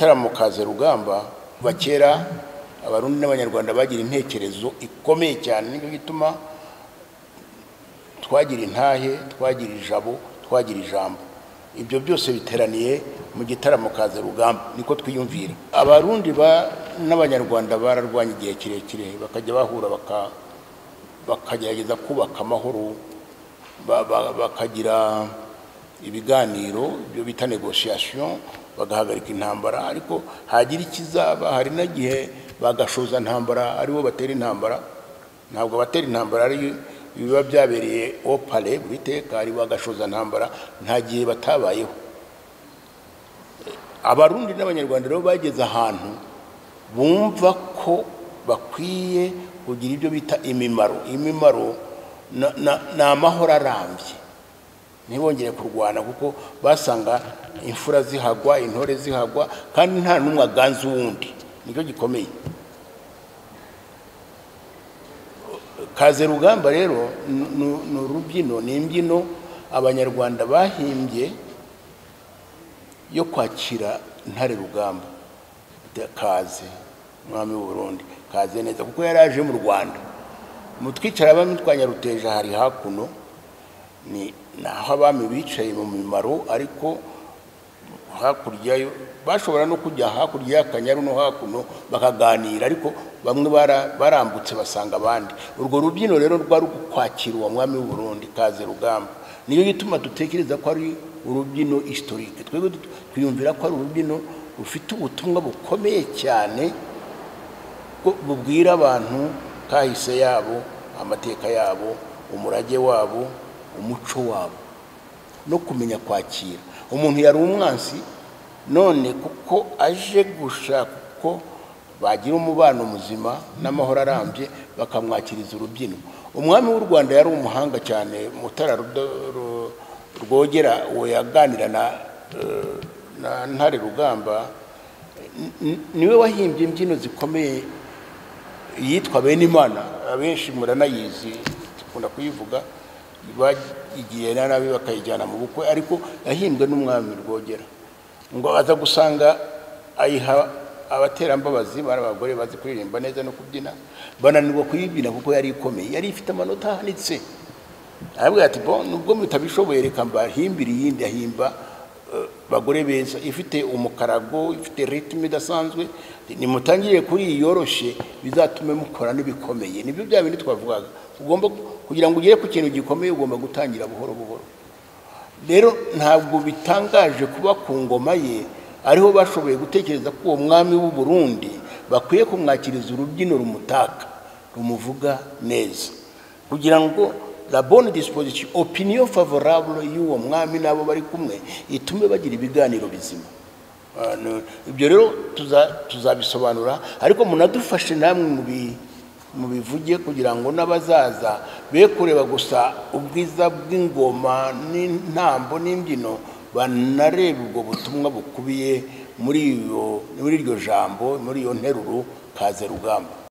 Igitaramo Kaze Rugamba. Kuva kera Abarundi n'Abanyarwanda bagira intekerezo ikomeye cyane, nicyo gituma twagira intahe, twagira ijabo, twagira ijambo. Ibyo byose biteraniye mu gitaramo Kaze Rugamba, niko twiyumvira. Abarundi n'Abanyarwanda bararwanye igihe kirekire, bakajya bahura bakagerageza kubaka amahoro, bakagira ibiganiro, ibyo bita négociation, bagahagarika intambara. Ariko hagira ikizaba, hari n'igihe bagashoza intambara, aribo batera intambara. Ntabwo batera intambara ari biba byabereye opale buri teka, ari bagashoza intambara, nta gihe batabayeho. Abarundi n'Abanyarwanda rero bageze ahantu bumva ko bakwiye kugira ibyo bita imimaro. Imimaro ni amahoro arambye, ntibongere kurwana, kuko basanga imfura zihagwa, intore zihagwa, kandi nta n'umwe aganza uwundi. Nicyo gikomeye. Kaze Rugamba rero ni urubyino, ni imbyino Abanyarwanda bahimbye yo kwakira Ntare Rugamba. Kaze mwami w'u Burundi, kaze neza, kuko yari aje mu Rwanda. Mu twicara abami twa Nyaruteja hari hakuno, ni naho abami bicaye mu mimaro, ariko hakurya bashobora no kujya hakurya y'Akanyaru no hakuno bakaganira, ariko bamwe barambutse basanga abandi. Urwo rubyino rero rwari kwakira uwo mwami w'u Burundi Kaze Rugamba. Niyo gituma dutekereza ko ari urubyino historique. Twebwe twiyumvira ko ari urubyino rufite ubutumwa bukomeye cyane, bubwira abantu kahise yabo, amateka yabo, umurage wabo, umuco wabo, no kumenya kwakira. Umuntu yari umwansi, none kuko aje gushaka ko bagira umubano muzima n'amahoro arambye, bakamwakiriza urubyino. Umwami w'u Rwanda yari umuhanga cyane, Mutara Rwogera, uwo yaganira na Ntare Rugamba, niwe wahimbye imbyino zikomeye yitwa Benimana. Abenshi muranayizi, dukunda kuyivuga, bagiye nabi bakayijyana mu bukwe, ariko yahimbwe n'umwami Rwogera. Ngo aza gusanga ayiha abaterambabazi, bari abagore bazi kuririmba neza no kubyina, bananirwa kuyibyina kuko yari ikomeye, yari ifite amanota ahanitse. Arabwira ati bon, nubwo mutabishoboye reka mbahimbire iyindi. Ahimba bagore beza, ifite umukarago, ifite rythme idasanzwe, nimutangire kuri iyi yoroshe bizatume mukora n'ibikomeye. Nibyo bya bindi twavugaga, ugomba kugira ngo ugere ku kintu gikomeye ugomba gutangira buhoro buhoro. Rero ntabwo bitangaje kuba ku ngoma ye ariho bashoboye gutekereza ko uwo mwami w'u Burundi bakwiye kumwakiriza urubyino rumutaka, rumuvuga neza, kugira ngo la bonne disposition, opinion favorable y'uwo mwami n'abo bari kumwe itume bagira ibiganiro bizima. Ibyo rero tuzabisobanura, ariko munadufashe namwe mubivuge, kugira ngo n'abazaza be kureba gusa ubwiza bw'ingoma n'intambo n'imbyino, banareba ubwo butumwa bukubiye muri iryo jambo, muri iyo nteruro Kaze Rugamba.